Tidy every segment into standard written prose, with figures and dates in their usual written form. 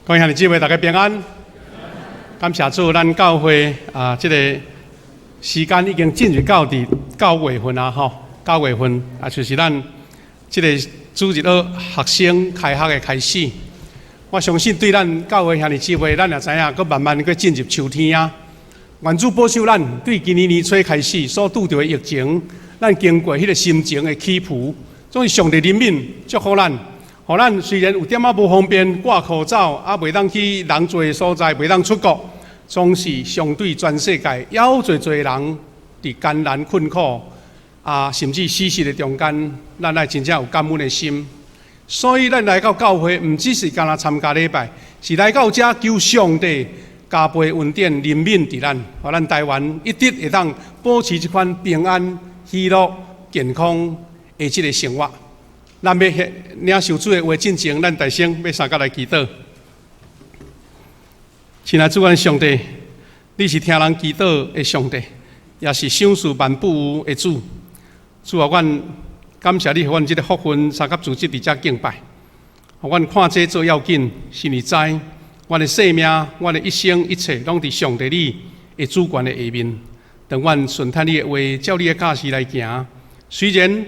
各位兄弟姊妹，大家平安。感謝主，咱教會啊，這个時間已經進入到佇九月份啊，吼，九月份啊，就是咱這个主日學學生開學的開始。我相信對咱教會兄弟姊妹，咱也知影，閣慢慢閣進入秋天啊。願主保守咱，對今年年初開始所拄著的疫情，咱經過彼个心情的起伏，總是上帝憐憫祝福咱。予咱雖然有點仔無方便，掛口罩，啊，袂當去人濟的所在，袂當出國，總是相對全世界猶濟濟人佇艱難困苦，啊，甚至死死的中間，咱愛真正有感恩的心。所以咱來到教會，毋只是干焦參加禮拜，是來到遮求上帝加倍恩典憐憫佇咱，予咱台灣一直會當保持這款平安、喜樂、健康的這个生活。咱欲領受主的話進前，咱大聲欲相佮來祈禱。親愛主阮上帝，你是聽人祈禱的上帝，也是賞賜萬有的主。主啊，阮感謝你，予阮這个福分，相佮組織佇遮敬拜。予阮看這做要緊，是因為知阮的生命、阮的一生一切，攏佇上帝你的主權的下面。當阮順聽你的話，照你的教示來行，雖然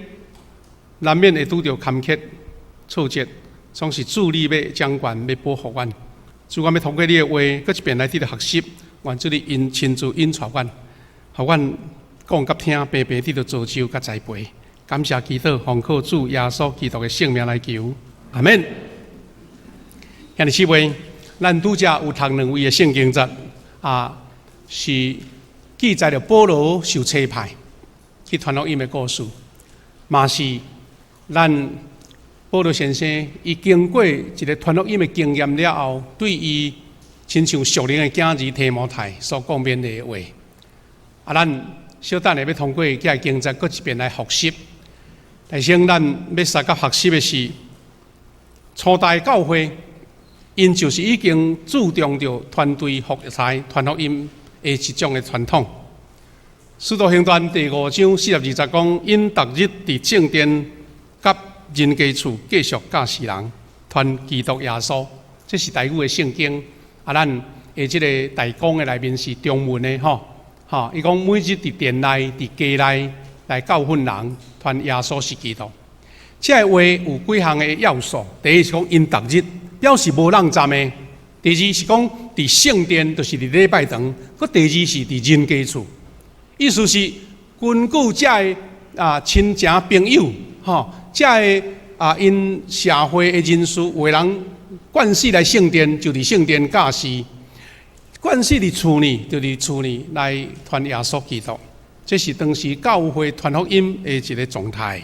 難免會拄著坎坷挫折，總是主你欲掌權，欲保護阮。主，阮欲通過你的話，閣一遍來得著學習，願主你因親自引帶阮，予阮講佮聽，平平得著造就佮栽培。感謝祈禱，奉靠主耶穌基督的聖名來求，阿門。兄弟姊妹，咱拄才有讀兩位的聖經節啊，是記載著保羅受差派去傳福音的故事，嘛是咱保羅先生，伊經過一个傳福音的經驗了後，對伊親像屬靈的囝兒提摩太所講勉勵的話。啊，咱小等下欲通過這个經節，閣一遍來複習。但先咱欲相佮學習的是初代教會，𪜶就是已經注重著團隊服侍、傳福音的一種的傳統。使徒行傳第五章四十二節講，𪜶逐日佇聖殿佮人家厝繼續教示人，傳基督耶穌。這是台語的聖經。啊，咱的這个大綱的內面是中文的吼，吼，伊講每日佇殿內、佇家內來教訓人，傳耶穌是基督。這个話有幾項的要素。第一是講𪜶逐日表示無攏站的；第二是講佇聖殿，就是佇禮拜堂；閣第二是佇人家厝。意思是根據這个啊親情朋友，吼，這个啊𪜶社會的人士，有的人慣勢來聖殿，就佇聖殿教示；慣勢佇厝呢，就佇厝呢來傳耶穌基督。這是當時教會傳福音的一个狀態。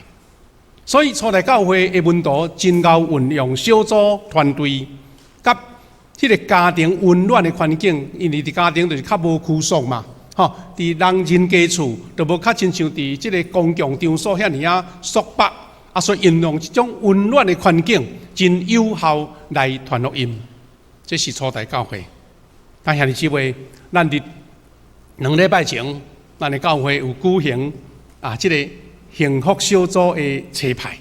所以初代教會的門徒真𠢕運用小組團隊，佮彼个家庭溫暖的環境，因為佇家庭就是較無拘束嘛。吼，佇人人家厝，就無較親像佇這个公共場所遐爾仔束縛，啊，所以運用這種溫暖的環境，真有效來傳福音。這是初代教會。但兄弟姊妹，咱佇兩禮拜前，咱的教會有舉行啊，這个幸福小組的差派。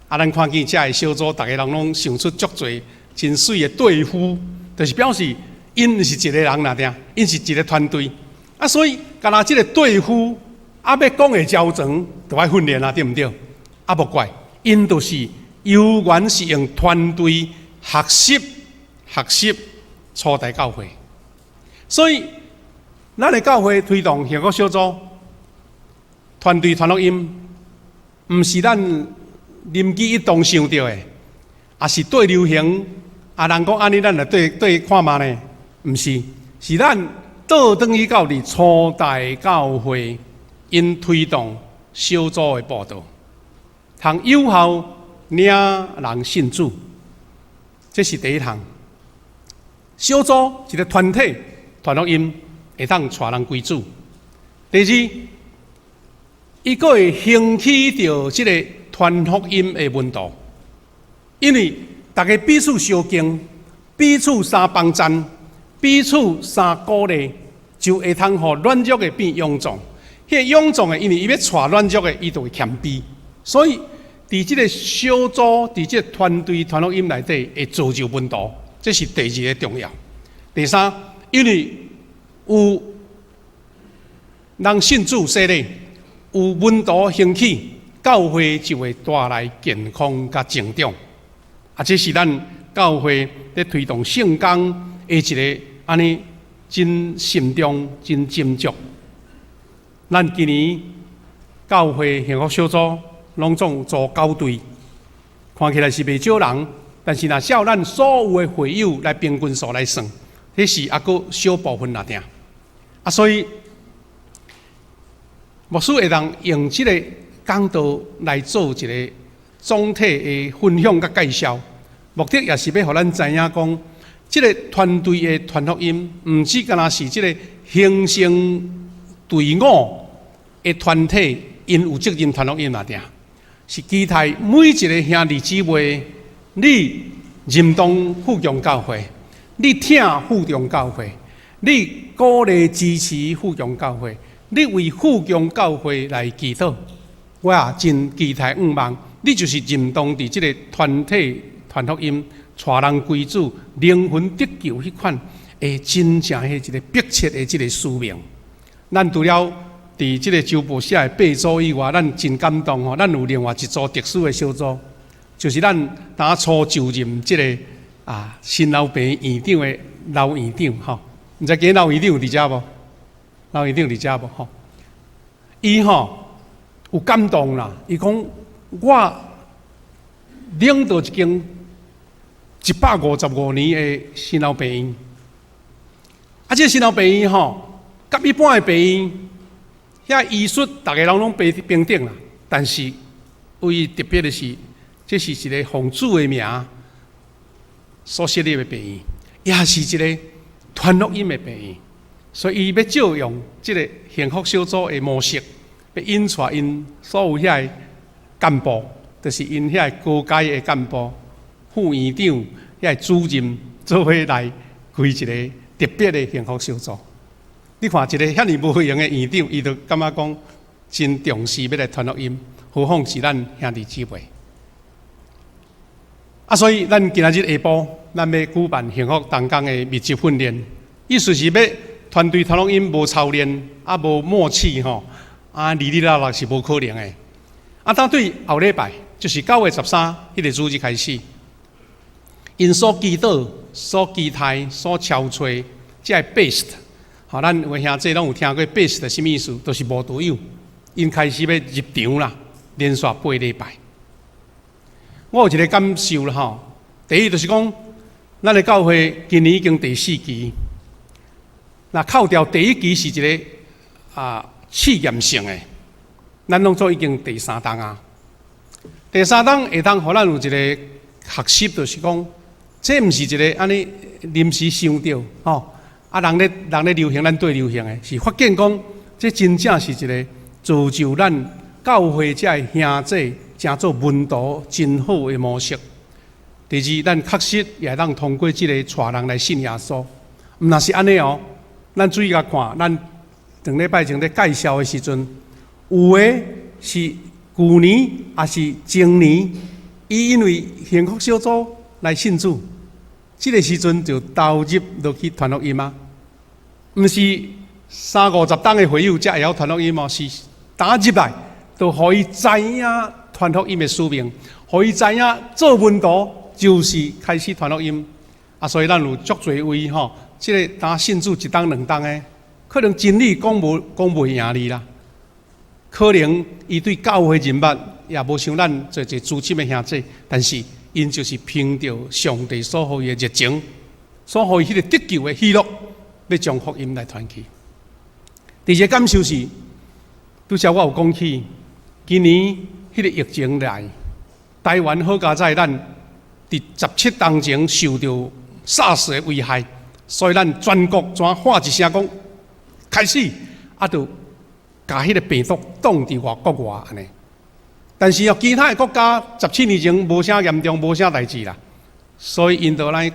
啊，咱看見這个小組，逐个人攏想出足濟真媠的隊呼，就是表示𪜶毋是一个人爾爾，𪜶是一个團隊。啊，所以干焦這个隊呼啊，欲講會周全，就愛訓練啊，對毋對？啊，無怪，𪜶就是猶原是用團隊學習學習初代教會。所以，咱的教會推動幸福小組團隊傳福音，毋是咱靈機一動想著的，抑是綴流行。啊，人講按呢，咱來綴綴看覓呢？毋是，是咱倒轉去到佇初代教會，𪜶推動小組的佈道，通有效領人信主，這是第一項。小組一个團體傳福音，會當帶人歸主。第二，伊閣會興起著這个傳福音的門徒，因為逐家彼此相敬，彼此相幫贊，彼此相鼓勵，就會通予軟弱的變勇壯。彼个勇壯的，因為伊欲帶軟弱的，伊就會謙卑。所以，佇這个小組，佇這个團隊傳福音內底，會造就門徒。這是第二个重要。第三，因為有人信主洗禮，有門徒興起，教會就會帶來健康佮成長。啊，這是咱教會咧推動聖工的一个按呢真慎重、真斟酌。咱今年教會幸福小組攏總組九隊，看起來是袂少人，但是若照咱所有的會友來平均數來算，彼是猶閣小部分爾爾。啊，所以牧師會當用這个講道來做一个總體的分享佮介紹，目的也是欲予咱知影講，這个團隊的傳福音，毋止干焦是這个形成隊伍的團體，𪜶有責任傳福音爾爾，是期待每一个兄弟姊妹，你認同富強教會，你疼富強教會，你鼓勵支持富強教會，你為富強教會來祈禱，我也真期待向望，你就是認同佇這个團體傳福音、帶人歸主、靈魂得救彼款的真正的一个迫切的這个使命。咱除了佇這个周報社的八組以外，咱真感動吼，咱有另外一組特殊的小組，就是咱當初就任這个新老病院長的老院長吼，毋知今日老院長有佇遮無？老院長佇遮無吼？伊吼有感動啦，伊講我領導一間155年的新老病院，啊，這个新老病院吼，佮一般的病院，遐醫術逐个人攏平平等啦，但是唯一特別的是，這是一个奉主的名所設立的病院，也是一个傳福音的病院，所以伊欲借用這个幸福小組的模式，欲引帶𪜶所有遐个幹部，就是𪜶遐个高階的幹部、副院長、遐个主任，做伙來開一个特別的幸福小組。你看一个遐爾無閒的院長，伊就感覺講真重視欲來傳福音，何況是咱兄弟姊妹。啊，所以咱今仔日下晡，咱欲舉辦幸福同工的密集訓練，意思是欲團隊傳福音無操練，啊無默契吼，啊哩哩啦啦是無可能的。啊，當對後禮拜，就是9月13彼个主日開始，𪜶所祈禱、所期待、所敲揣，這个 best，吼，咱有的兄弟攏有聽過 best 啥物意思？就是慕道友，𪜶開始欲入場啦，連續八禮拜。我有一个感受啦吼，第一就是講，咱的教會今年已經第四期，若扣掉第一期是一个試驗性的，咱攏總已經第三冬啊。第三冬會當予咱有一个學習，就是講，這毋是一个按呢臨時想著吼，啊人咧流行，咱綴流行的，是發現講，這真正是一个造就咱教會這个兄弟成做門徒真好的模式。第二，咱確實也會當通過這个帶人來信耶穌。毋但是按呢哦，咱注意共看，咱上禮拜前咧介紹的時陣，有的是舊年抑是前年，伊因為幸福小組來信主，這个時陣就投入落去傳福音啊。毋是三五十冬的會友才會曉傳福音哦，是打入來，就予伊知影傳福音的使命，予伊知影做門徒就是開始傳福音。啊，所以咱有足濟位吼，這个當信主一冬兩冬的，可能真理講無講袂贏你啦。可能伊對教會認捌也無像咱濟濟資深的兄弟，但是𪜶就是憑著上帝所予伊的熱情，所予伊彼个得救的喜樂，欲將福音來傳去。第二個感受是，拄才我有講起，今年彼个疫情來，台灣好佳哉，咱佇17冬前受著 SARS 的危害，所以咱全國怎喊一聲講開始，啊，就共彼个病毒擋佇外國外按呢。但是哦，其他的國家17年前無啥嚴重，無啥代誌啦，所以𪜶就來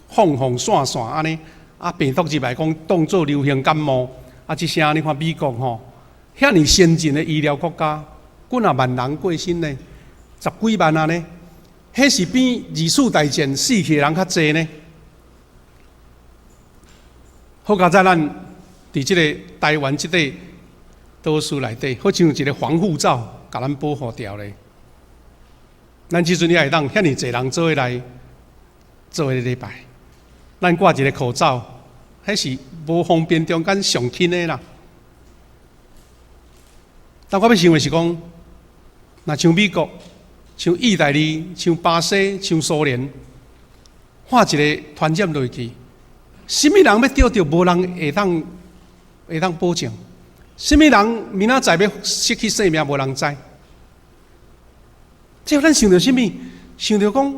放放散散按呢，啊，病毒入來講當做流行感冒，啊，這聲你看美國吼，遐爾先進的醫療國家，幾若萬人過身呢，十幾萬啊呢，彼是比二次大戰死去的人較濟呢。好佳哉咱佇這个台灣這塊島嶼內底，好像一个防護罩，共咱保護牢咧。咱這陣也會當遐爾濟人做伙來做伙禮拜，咱掛一个口罩，彼是無方便中間上輕的啦。但我欲想的是講，若像美國、像意大利、像巴西、像蘇聯，發一个傳染落去，啥物人欲著著，無人會當保證。啥物人明仔載欲失去性命，無人知。這予咱想著啥物？想著講，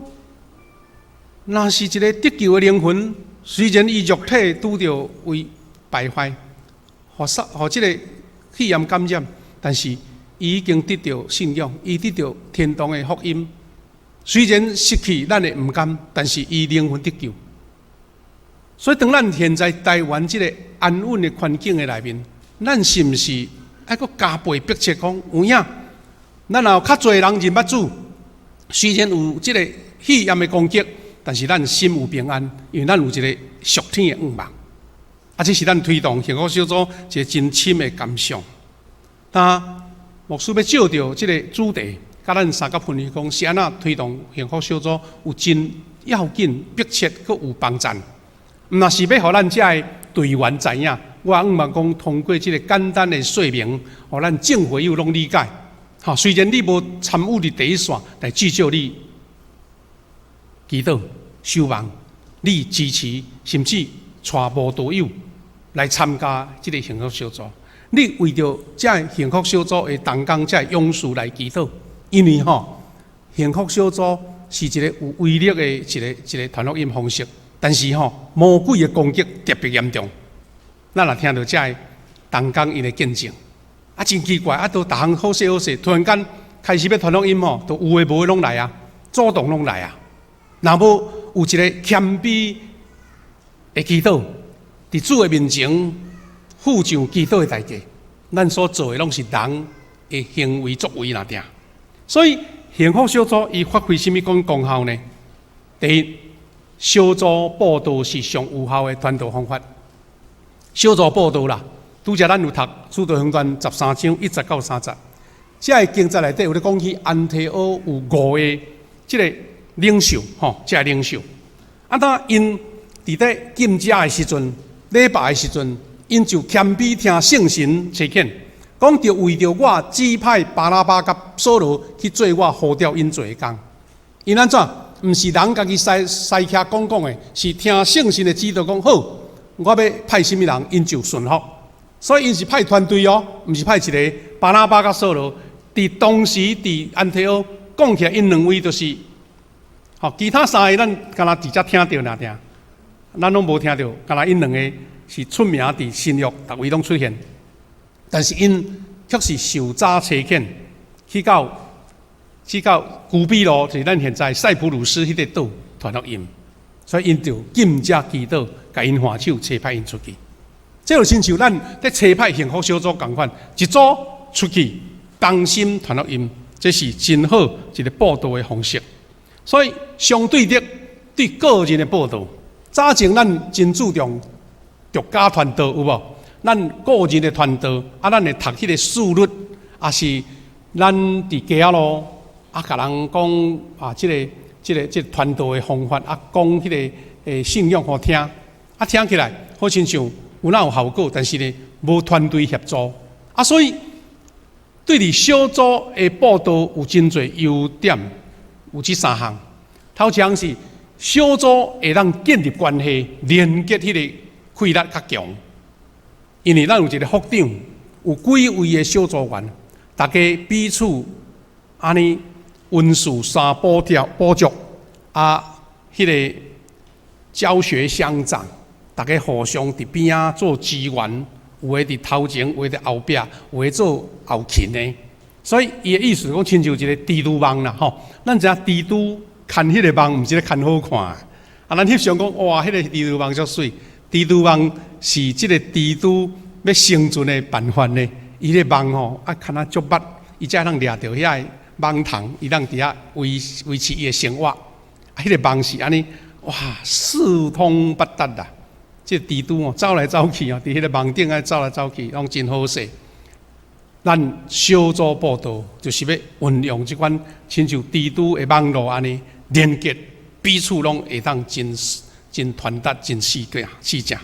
若是一个得救的靈魂，雖然伊肉體拄著為敗壞，予殺予這个肺炎感染，但是伊已經得著信仰，伊得著天堂的福音。雖然失去，咱會毋甘，但是伊靈魂得救。所以，當咱現在台灣這个安穩的環境的內面，咱是毋是愛閣加倍迫切講有影？咱若有較濟人認捌主，雖然有這个肺炎的攻擊，但是咱心有平安，因為咱有一个屬天的向望。啊，這是咱推動幸福小組一个真深的感想。但牧師欲借著這个主題，佮咱相佮分享講，是按怎推動幸福小組有真要緊、迫切，閣有幫贊。毋若是欲予咱遮的隊員知影，我向望講通過這个簡單的說明，予咱眾會友攏理解。吼，雖然你無參與佇第一線，但至少你祈禱、守望、你支持，甚至帶慕道友來參加這个幸福小組。你為著這幸福小組的同工、這勇士來祈禱，因為吼，幸福小組是一个有威力的一個傳福音方式，但是吼，魔鬼的攻擊特別嚴重。咱若聽著這个同工𪜶的見證，啊，真奇怪，啊，都逐項好勢好勢，突然間開始欲傳福音吼，都有的無的攏來啊，主動攏來啊。若無有一个謙卑的祈禱，佇主的面前付上祈禱的代價，咱所做的攏是人的行為作為爾爾。所以幸福小組伊發揮啥物款功效呢？第一，小組佈道是上有效的傳道方法。小組佈道啦，拄才咱有讀《使徒行傳》13章1節到3節，這个經節內底有咧講起安提阿有五個這个領袖，吼，這个領袖。啊，當𪜶佇咧禁食的時陣，禮拜的時陣，𪜶就謙卑聽聖神差遣，講著為著我指派巴拿巴佮掃羅去做我呼召𪜶做的工。𪜶按怎？毋是人家己使使徛講講的，是聽聖神的指導講好，我欲派啥物人，𪜶就順服。所以𪜶是派團隊哦，毋是派一个巴拿巴佮掃羅。佇當時佇安提阿講起來，𪜶兩位就是，吼，其他三个咱敢若佇遮聽著爾爾，咱攏無聽著，敢若𪜶兩个是出名佇新約，逐位攏出現。但是𪜶卻是受早差遣，去到古比羅，就是咱現在塞浦路斯彼个島傳福音，所以𪜶就禁食祈禱，共𪜶換手差派𪜶出去。這就親像咱佇差派幸福小組仝款，一組出去同心傳福音，這是真好一个佈道的方式。所以相對的，對個人的佈道，早前咱真注重獨家傳道，有無？咱個人的傳道，啊，咱會讀彼个四律，抑是咱佇街仔路啊，共人講啊，這個傳道的方法，啊，講彼个信仰予聽，啊，聽起來好親像有哪有效果，但是呢，無團隊協助，啊，所以對佇小組的佈道有真濟優點，有這三項。頭一項是小組會當建立關係，連結彼个氣力較強。因為咱有一个副長，有幾位的小組員，大家彼此按呢恩賜相補條補足，啊，彼个教學相長，大家互相佇邊仔做支援，有的佇頭前，有的佇後壁，有的做後勤的。所以伊的意思講，親像一个蜘蛛網啦，吼。咱知影蜘蛛牽彼个網，毋是咧牽好看。啊，咱翕相講，哇，彼个蜘蛛網足媠。蜘蛛網是這个蜘蛛欲生存的辦法呢。伊个網吼，啊，牽啊足密，伊才會當掠著遐个網蟲，伊當佇遐維持伊的生活。啊，彼个網是按呢，哇，四通八達啦。這個蜘蛛哦，走來走去哦，佇彼個網頂愛走來走去，攏真好勢。咱小組佈道就是欲運用這款親像蜘蛛的網路按呢連結，彼此攏會當真真傳達、真細個細正。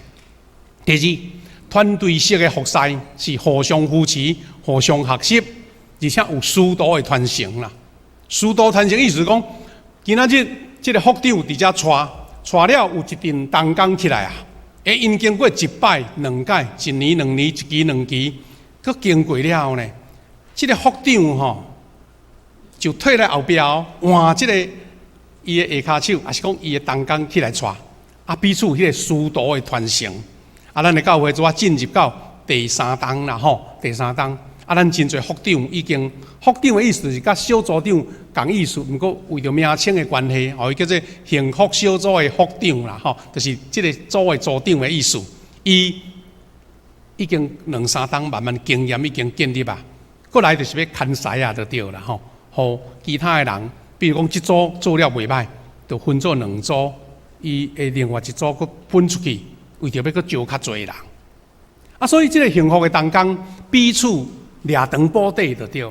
第二，團隊式的服侍是互相扶持、互相學習，而且有師徒的傳承啦。師徒傳承意思講，今仔日這个副長佇遮帶，帶了有一陣同工起來啊，會𪜶經過一擺、兩擺、一年、兩年、一期、兩期，閣經過了後呢，這个副長吼就退來後壁換這个伊的下跤手，抑是講伊的同工起來帶，啊，彼此彼个師徒的傳承。啊，咱的教會拄仔進入到第三冬啦吼，第三冬，啊，咱真濟副長已經，副長的意思是佮小組長仝意思，毋過為著名稱的關係，予伊叫做幸福小組的副長啦吼，就是這個組的組長的意思。伊已經兩三冬慢慢經驗已經建立啊，過來就是欲牽師仔就對啦吼，予其他的人，比如講這組做了袂䆀，就分做兩組，伊會另外一組閣分出去，為著欲閣招較濟人。啊，所以這个幸福的同工彼此掠長補短就對。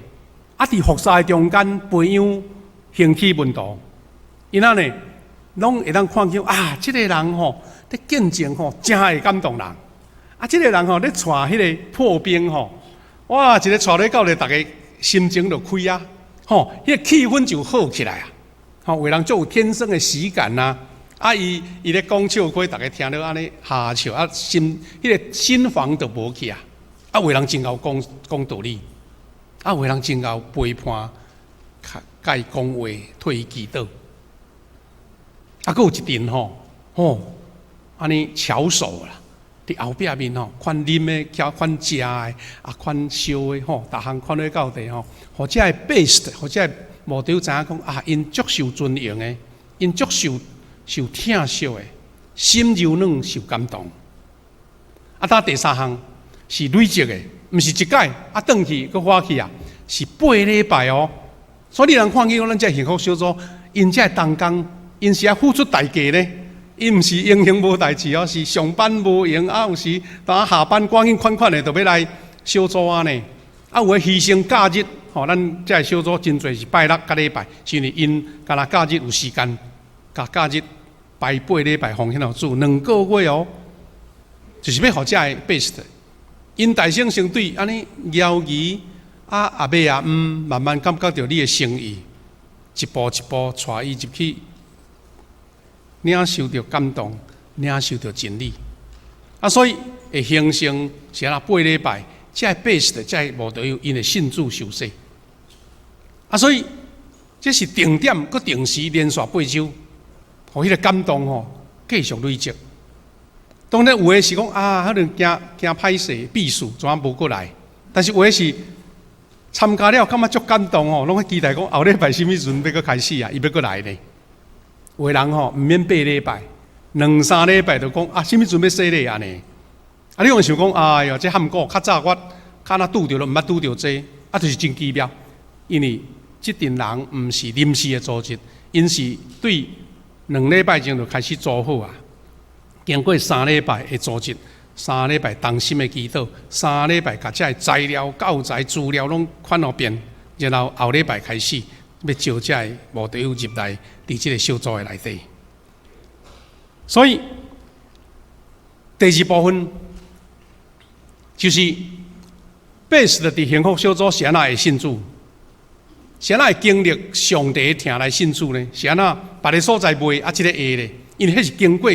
啊，佇服侍中間培養興起門徒，𪜶仔呢，攏會當看見啊，這个人吼，咧見證吼，誠會感動人。啊，這个人吼，咧帶彼个破冰吼，哇，一个帶咧到咧，逐家心情就開啊，吼，彼个氣氛就好起來啊，吼，有的人足有天生的喜感呐，啊，伊咧講笑話，逐家聽著按呢哈笑，啊，心彼个心防就無去啊，啊，有的人真𠢕講講道理，啊，有的人真𠢕陪伴，佮伊講話，替伊祈禱，啊，閣有一陣吼，吼，按呢巧手啦。佇後壁面吼，款啉的、款食的，啊，款燒的吼，逐項款咧到底吼，予遮的 best，予遮的慕道友知影講啊，𪜶足受尊榮的，𪜶足受受疼惜的，心柔軟受感動。啊，搭第三項是累積的，毋是一擺啊，轉去閣發去啊，是八禮拜哦。所以你人看見講咱這幸福小組，𪜶遮的同工，𪜶是愛付出代價咧。伊毋是閒閒無代誌哦，是上班無閒啊，有時當下班趕緊款款的，就欲來小組按呢。啊，有的犧牲假日，吼，咱這个小組真濟是拜六佮禮拜，是因為𪜶敢若假日有時間，共假日排八禮拜奉獻予主兩個月哦，就是欲予遮的 best。𪜶大聲先對按呢猶疑啊，阿伯啊，慢慢感覺著你的誠意，一步一步帶伊入去。領受著感動，領受著真理，啊，所以會形成是按怎八禮拜，這个 best，這个慕道友𪜶會信主受洗，啊，所以這是定點閣定時連續八週，予彼个感動吼繼續累積。當然有的是講啊，可能驚驚歹勢避暑，怎啊無過來？但是有的是參加了，感覺足感動吼，攏期待講後禮拜啥物時陣欲閣開始啊，伊欲閣來呢。有的人吼毋免八禮拜，兩三禮拜就講啊，啥物時陣欲洗禮按呢？啊，你會想講，哎喲，這漢古較早我較若拄著都毋捌拄著這，啊，就是真奇妙，因為這陣人毋是臨時的組織，𪜶是對2禮拜前就開始組好啊。經過三禮拜的組織，三禮拜同心的祈禱，三禮拜共這个材料、教材、資料攏款予便，然後後禮拜開始欲招這个慕道友入來，佇這个小組的內底。所以第二部分就是 best 佇幸福小組是按怎會信主？是按怎會經歷上帝的疼來信主呢？是按怎別个所在袂啊？這个會咧，因為彼是經過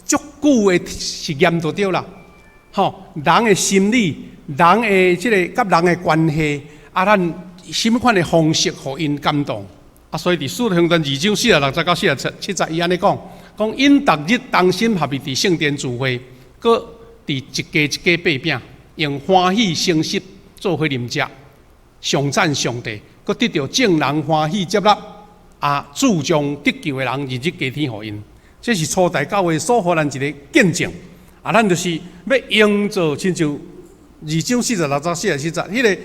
足久的實驗就對啦。吼，人的心理，人的這个佮人的關係，啊，咱啥物款的方式予𪜶感動？啊，所以佇使徒行傳二章46節到47節，伊按呢講，講𪜶逐日同心合意佇聖殿聚會，閣佇一家一家擘餅，用歡喜誠實做伙啉食，頌讚上帝，閣得著眾人歡喜接納，啊，主將得救的人日日加添予𪜶。這是初代教會所予咱一个見證。啊，咱就是欲營造親像二章46節47節，彼个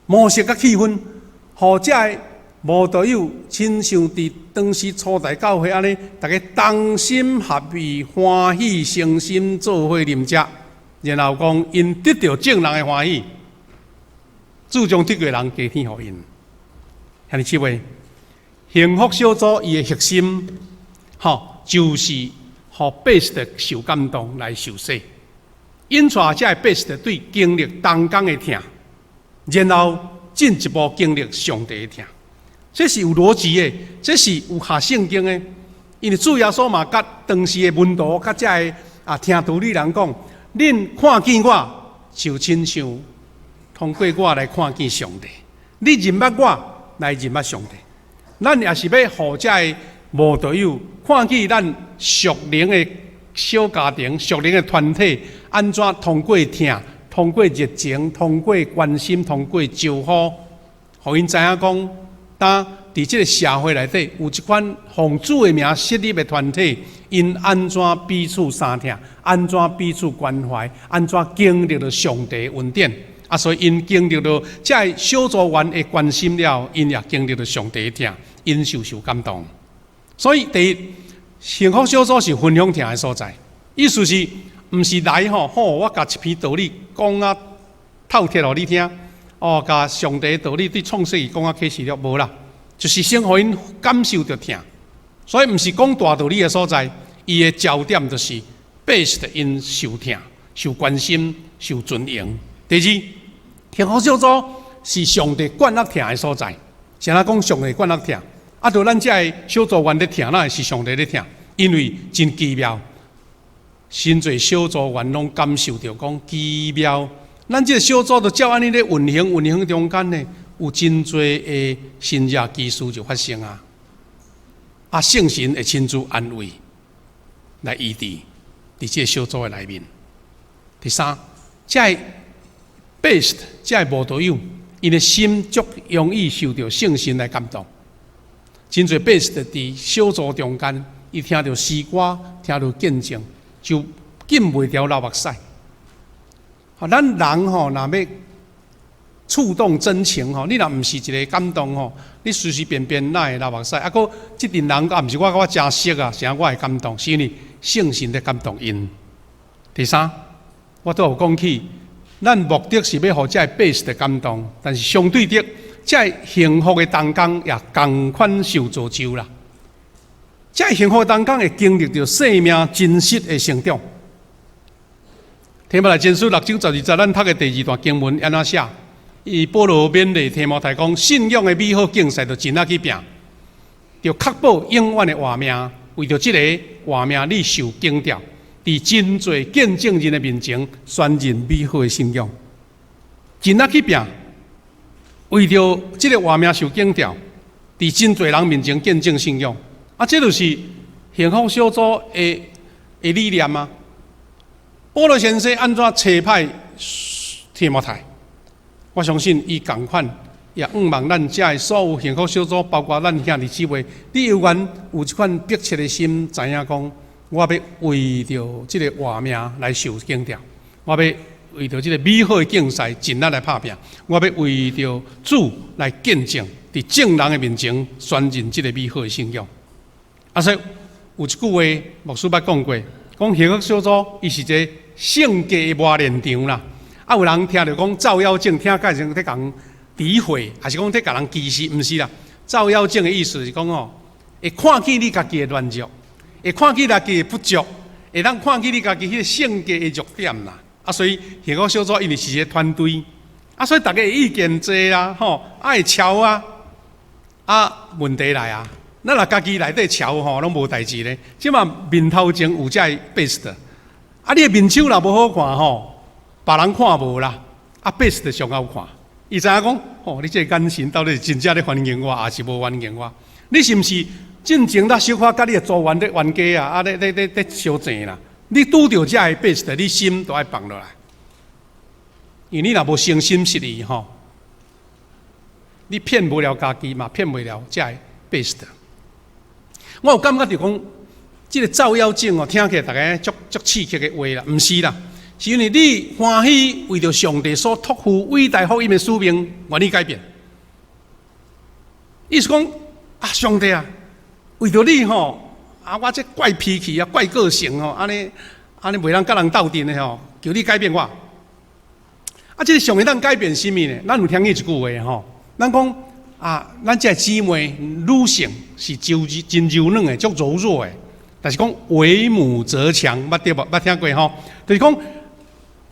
模式佮氣氛，予遮个慕道友親像佇當時初代教會按呢，逐家同心合意、歡喜誠心做伙啉食，然後講𪜶得著眾人的歡喜，主將得救的人加添予𪜶。兄弟姊妹，幸福小組伊的核心，吼，就是予百姓受感動來受洗，引帶這个百姓對經歷同工的疼，然後進一步經歷上帝的疼。這是有邏輯的，這是有合聖經的。因為主耶穌嘛，佮當時的門徒，佮這个聽道理人講：恁看見我，就親像通過我來看見上帝。你認捌我，來認捌上帝。咱也是欲予這个慕道友看見咱屬靈的小家庭、屬靈的團體，按怎通過疼、通過熱情、通過關心、通過招呼，予𪜶知影講，當佇這个社會內底有這款奉主的名設立的團體，𪜶按怎彼此相疼，按怎彼此關懷，按怎經歷著上帝恩典。啊，所以𪜶經歷著這个小組員的關心了，𪜶也經歷著上帝的疼，𪜶受受感動。所以第一，幸福小組是分享疼的所在，意思是毋是來吼，好，我共一篇道理講啊透徹予你聽。哦，共上帝道理對創世記講啊啟示錄無啦，就是先予𪜶感受著疼，所以毋是講大道理的所在，伊的焦點就是百姓𪜶受疼、受關心、受尊榮。第二，幸福小組是上帝管轄疼的所在。啥人講上帝管轄疼？啊，著咱這个小組員咧疼，哪會是上帝咧疼？因為真奇妙，真濟小組員攏感受著講奇妙。咱這个小組就照按呢咧運行，運行中間呢，有真濟的神蹟奇事就發生啊！啊，聖神會親自安慰來醫治，佇這个小組的內面。第三，這个百姓，這个慕道友，𪜶的心足容易受著聖神來感動。真濟百姓佇小組中間，伊聽著詩歌，聽著見證，就禁袂牢流目屎。咱人吼，若欲觸動真情吼，你若毋是一个感動吼，你隨隨便便哪會流目屎？啊，閣這陣人也毋是我佮我誠熟啊，啥我會感動，是因為聖神咧感動𪜶。第三，我拄有講起，咱目的是欲予這个百姓感動，但是相對的，這个幸福的同工也仝款受造就啦。這个幸福的同工會經歷著生命真實的成長。提摩太前書6章12節，咱讀的第二段經文按怎寫？伊保羅勉勵提摩太講：信仰的美好競賽，著盡力去拚，著確保永遠的活命。為著這个活命，你受檢調，佇真濟見證人的面前宣認美好的信仰。盡力去拚，為著這个活命受檢調，佇真濟人面前見證信仰。啊，這就是幸福小組的理念啊！保羅先生按怎差派提摩太？我相信伊仝款也向望咱遮的所有幸福小組，包括咱兄弟姊妹，你猶原有這款迫切的心，知影講，我欲為著這个活命來受檢調，我欲為著這个美好的競賽盡力來拍拚，我欲為著主來見證，佇眾人的面前宣認這个美好的信仰。啊，所以有一句話，牧師捌講過，講幸福小組伊是一个性格的磨練場啦。啊，有人聽著講照妖鏡，聽甲像咧共詆毀，還是講咧共人歧視？毋是啦，照妖鏡的意思是講吼，會看見你家己的軟弱，會看見家己的不足，會當看見你家己彼个性格的弱點啦。啊，所以幸福小組因為是一个團隊，啊，所以逐家意見濟啊，吼，愛吵啊，啊，問題來啊。咱若家己內底吵吼，攏無代誌咧。這馬面頭前有這个百姓，啊，你的面相若無好看吼，別人看無啦，啊，百姓上𠢕看。伊知影講，吼，你這个眼神到底是真正咧歡迎我，抑是無歡迎我？你是毋是進前咧小可佮你的組員咧冤家啊？啊，咧咧咧咧相爭啦？你拄著這个百姓，你心都愛放落來，因為你若無誠心實意吼，你騙無了家己嘛，騙袂了這個百姓。我有感覺著講，這个照妖鏡哦，聽起來逐家足足刺激的話啦，毋是啦，是因為你歡喜為著上帝所託付偉大福音的使命，願意改變。意思講啊，上帝啊，為著你吼，啊，我這怪脾氣啊，怪個性吼，按呢按呢袂當佮人鬥陣的吼，求你改變我。啊，這个上會當改變啥物呢？咱有聽過一句話吼，咱講啊，咱這个姊妹女性是柔真柔軟的，足柔弱的。但是講為母則強，捌對無？捌聽過吼？就是講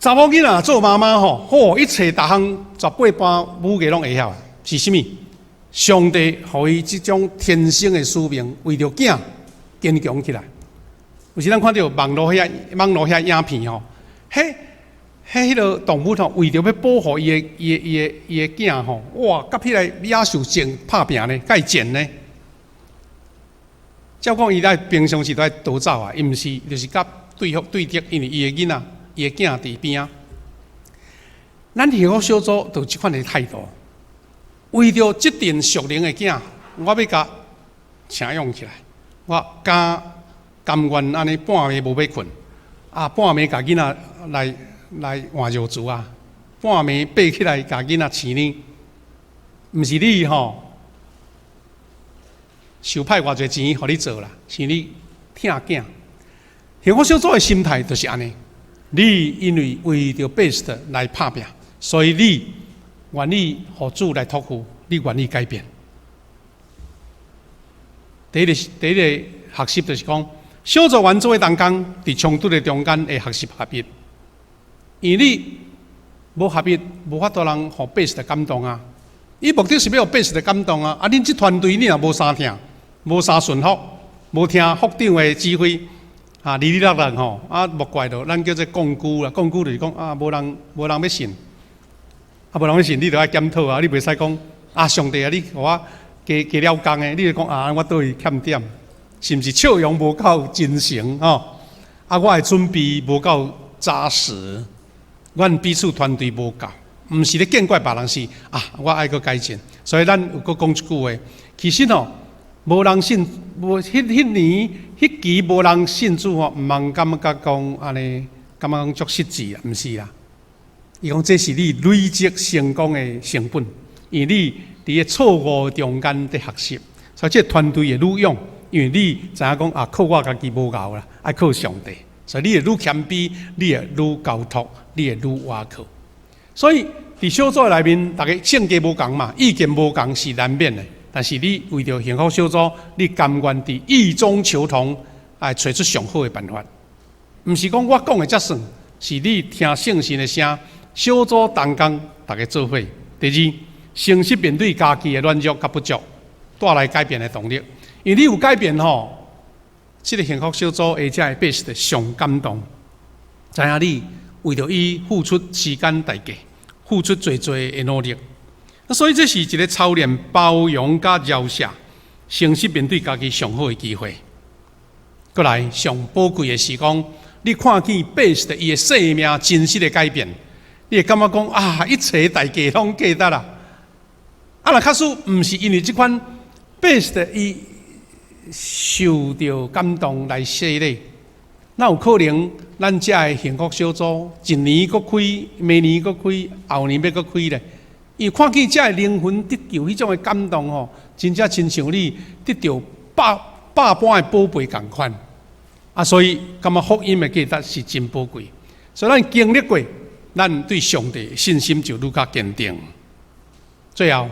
查某囡仔做媽媽吼，吼一切逐項十八般武藝攏會曉，是啥物？上帝予伊這種天生的使命，為著囝堅強起來。有時咱看著網路遐影片吼，彼彼彼个動物吼，為著欲保護伊的囝吼，哇，佮彼个野獸戰拍拚呢，共伊戰呢。照講伊咧平常時都愛逃走啊，伊毋是，就是佮對付對敵，因為伊的囡仔、伊的囝佇邊仔。咱幸福小組就這款的態度，為著這陣屬靈的囝，我欲共請養起來，我敢甘願按呢半暝無欲睏，啊半暝共囡仔來換尿苴啊，半暝爬起來共囡仔飼奶，毋是你吼受派偌濟錢予你做啦，是你疼囝。幸福小組的心態就是按呢，你因為為著 best 來拍拚，所以你願意予主來託付，你願意改變。第一個學習就是講，小組員做伙同工，佇衝突的中間會學習合一。因為你無合一，無法度通予 best 感動啊。伊目的是欲予 best 感動啊。啊，恁這團隊你若無相疼，無相順服，無聽副長的指揮，啊，離離落落吼，啊，莫怪著咱叫做摃龜啦，摃龜就是講啊，無人欲信，啊，無人欲信，你著愛檢討啊，你袂使講啊，上帝啊，你予我加加了工的，你就講啊，我佗位欠點，是毋是笑容無夠真誠吼？啊，我的準備無夠紮實，阮彼此團隊無夠，毋是咧見怪別人，是啊，我愛閣改進。所以咱有閣講一句話，其實吼，無人信，無彼彼年彼期無人信主吼，毋通感覺講按呢，感覺講足失志啦，毋是啦。伊講這是你累積成功的成本，因為你佇個錯誤中間佇學習，所以這個團隊會愈勇，因為你知影講啊，靠我家己無夠啦，愛靠上帝，所以你會愈謙卑，你會愈交託，你會愈倚靠。所以佇小組內面，逐家性格無仝嘛，意見無仝是難免的。但是你為著幸福小組，你甘願佇異中求同，來揣出上好的辦法。毋是講我講的才算，是你聽聖神的聲，小組同工，逐家做伙。第二，誠實面對家己的軟弱佮不足，帶來改變的動力。因為你有改變吼，這個幸福小組會才會 best 上感動。知影你為著伊付出時間代價，付出濟濟的努力。所以這是一個操練包容佮饒恕，誠實面對家己上好的機會。閣來上寶貴的是講，你看見 best 伊的生命真實的改變，你會感覺講啊，一切代價攏價值啦。啊，若假使毋是因為這款 best 伊受著感動來洗禮，那有可能咱遮的幸福小組一年閣開，明年閣開，後年欲閣開咧。伊看見遮的靈魂得救彼種的感動吼，真正親像你得著百百般的寶貝仝款。啊，所以感覺福音的價值是真寶貴。所以咱經歷過，咱對上帝信心就愈較堅定。最後，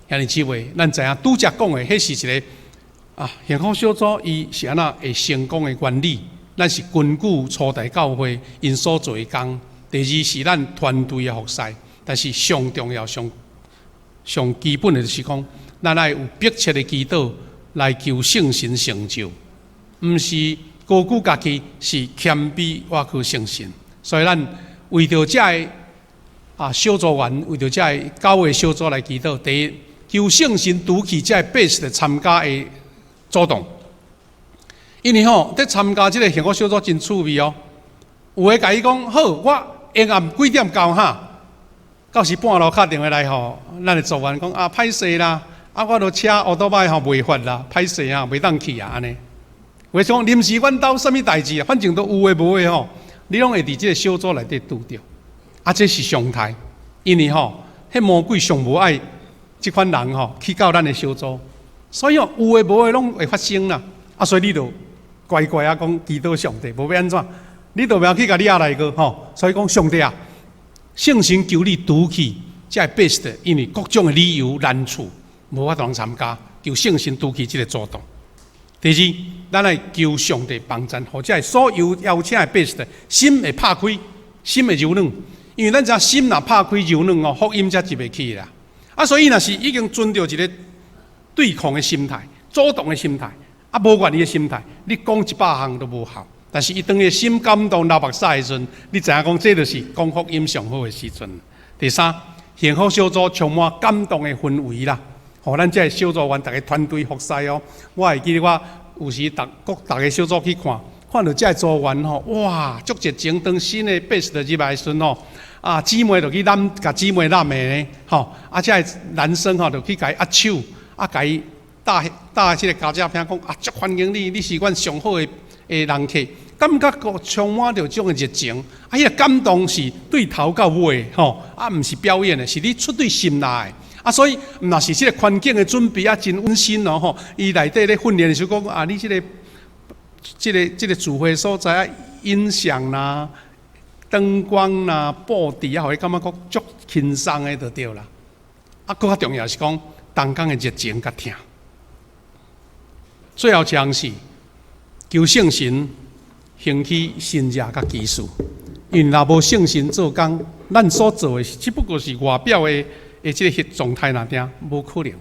兄弟姊妹，咱知影拄才講的，彼是一個啊幸福小組，伊是按怎會成功的原理。咱是根據初代教會𪜶所做的工。第二是咱團隊的服侍，但是上重要、上上基本的就是講，咱愛有迫切的祈禱來求聖神成就，毋是高舉家己，是謙卑倚靠聖神。所以咱為著遮个啊小組員，為著遮个教會小組來祈禱。第一，求聖神除去遮個 best 參加的阻擋。因為吼，佇參加這个幸福小組真趣味哦。有的共伊講好，我下暗幾點到哈？到時半路敲電話來吼，咱的組員講啊，歹勢啦，啊，我著車烏多擺吼袂發啦，歹勢啊，袂當去啊，按呢。有的講臨時阮兜啥物代誌啊，反正都有的無的吼，你攏會佇這个小組內底拄著。啊，這是常態，因為吼，彼魔鬼上無愛這款人吼去到咱的小組。所以哦，有的無的攏會發生啦。啊，所以你就乖乖仔講祈禱上帝，無欲按怎，你就袂曉去共你壓來過吼。所以講上帝啊，聖神求你除去這个 pastor，因為各種的理由難處，無法度參加，求聖神除去這个阻擋。第二，咱來求上帝幫贊，予這个所有邀請的 pastor 心會拍開，心會柔軟，因為咱知影心若拍開柔軟哦，福音才入會去啦。啊，所以若是已經存著一个對抗的心態、阻擋的心態，啊，無願意的心態，你講100項都無效。但是伊當伊心感動流目屎的時陣，你知影講這就是講福音上好的時陣。第三，幸福小組充滿感動的氛圍啦，予咱這个小組員逐个團隊服侍哦。我會記得我有時逐各逐个小組去看，看著這个組員吼，哇，足熱情，當新的 pastor 入來的時陣吼，啊，姊妹就去攬，共姊妹攬的呢，吼，啊，這个男生吼就去共伊握手，啊，共伊搭搭這个膠遮片講啊，足歡迎你，你是阮上好的的人客，感覺閣充滿著這種的熱情，啊，彼个感動是對頭到尾吼，啊，毋是表演的，是你出對心內的。啊，所以毋若是這个環境的準備啊，真溫馨哦吼。伊內底咧訓練的時候講啊，你這個聚會所在啊，音響啦、燈光啦、布置啊，予伊感覺講足輕鬆的就對啦。啊，閣較重要是講同工的熱情佮疼。最後一項是求聖神興起神跡佮奇事，因為若無聖神做工，咱所做的只不過是外表的的這个狀態爾爾，無可能。